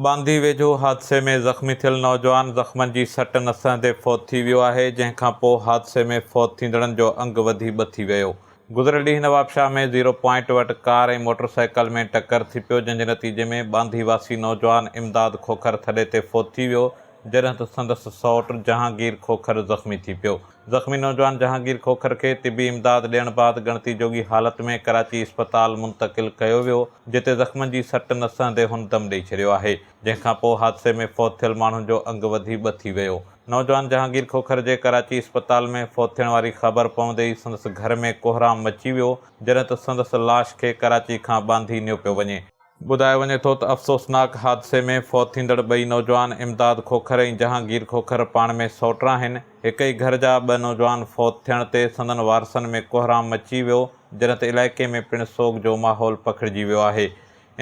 ٻانڌي ويجهو حادثي ۾ زخمي ٿيل نوجوان زخمن جي سٽ نه سهندي فوت ٿي ويو آهي، جنهن کانپوء حادثي ۾ فوت ٿيندڙن جو انگ وڌي ٻه ٿي ويو. گذريل ڏينهن نوابشاهه ۾ زيرو پوائنٽ وٽ ڪار ۽ موٽرسائيڪل ۾ ٽڪر ٿي پيو، جنهن جي نتيجي ۾ ٻانڌي واسي نوجوان امداد کوکر ٿڏي تي فوت ٿي ويو، جڏهن ته سندس سئوٽ جهانگير کوکر زخمي ٿي پيو. زخمي نوجوان جهانگير کوکر کي طبي امداد ڏيڻ بعد ڳڻتي جوڳي حالت ۾ ڪراچي اسپتال منتقل ڪيو ويو، جتي زخمن جي سٽ نه سهندي هن دم ڏئي ڇڏيو آهي، جنهن کانپوء حادثي ۾ فوت ٿيل ماڻهن جو انگ وڌي ٻه ٿي ويو. نوجوان جهانگير کوکر جي ڪراچي اسپتال ۾ فوت ٿيڻ واري خبر پوندي ئي سندس گهر ۾ ڪوهرام مچي ويو، جڏهن ته سندس لاش کي ڪراچي کان ٻانڌي نيو پيو وڃي. ٻڌايو وڃي ٿو ته افسوسناڪ حادثي ۾ فوت ٿيندڙ ٻئي نوجوان امداد کوکر ۽ جهانگير کوکر پاڻ ۾ سئوٽ آهن، هڪ ئي گهر جا ٻه نوجوان فوت ٿيڻ تي سندن وارثن ۾ ڪوهرام مچي ويو، جڏهن ته علائقي ۾ پڻ سوڳ جو ماحول پکڙجي ويو آهي.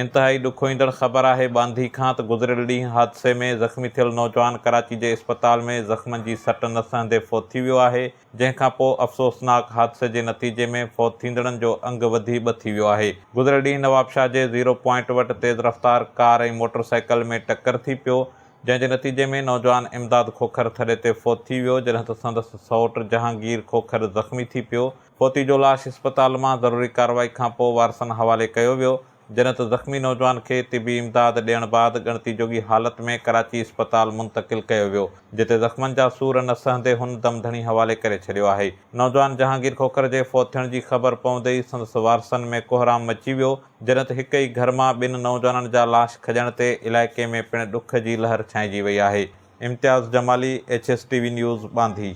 انتهائي ڏکوئيندڙ خبر آهي ٻانڌي کان ته گذريل ڏينهن حادثي ۾ زخمي ٿيل نوجوان ڪراچي جي اسپتال ۾ زخمن جي سٽ نه سهندي فوت ٿي ويو آهي، جنهن کان پوء افسوسناڪ حادثي جي نتيجي ۾ فوت ٿيندڙن جو انگ وڌي ٻه ٿي ويو آهي. گذريل ڏينهن نوابشاهه جي زيرو پوائنٽ وٽ تيز رفتار ڪار ۽ موٽر سائيڪل ۾ ٽڪر ٿي پيو، جنهن جي نتيجي ۾ نوجوان امداد کوکر ٿڏي تي فوت ٿي ويو، جڏهن ته سندس سئوٽ جهانگير کوکر زخمي ٿي پيو. فوتي جو لاش اسپتال مان ضروري ڪارروائي کانپوء وارثن حوالي ڪيو ويو. جڏهن ته زخمي نوجوان کي طبي امداد ڏيڻ بعد ڳڻتي جوڳي حالت ۾ ڪراچي اسپتال منتقل ڪيو ويو، جتي زخمن جا سور نه سهندي هن دم ڌڻي حوالي ڪري ڇڏيو آهي. نوجوان جهانگير کوکر جي فوت ٿيڻ جي خبر پوندي ئي سندس وارثن ۾ ڪوهرام مچي ويو، جڏهن ته هڪ ئي گهر مان ٻن نوجوانن جا لاش کڄڻ تي علائقي ۾ پڻ ڏک جي لهر ڇانئجي وئي آهي. Imtiaz Jamali, H S T V news, Bandhi.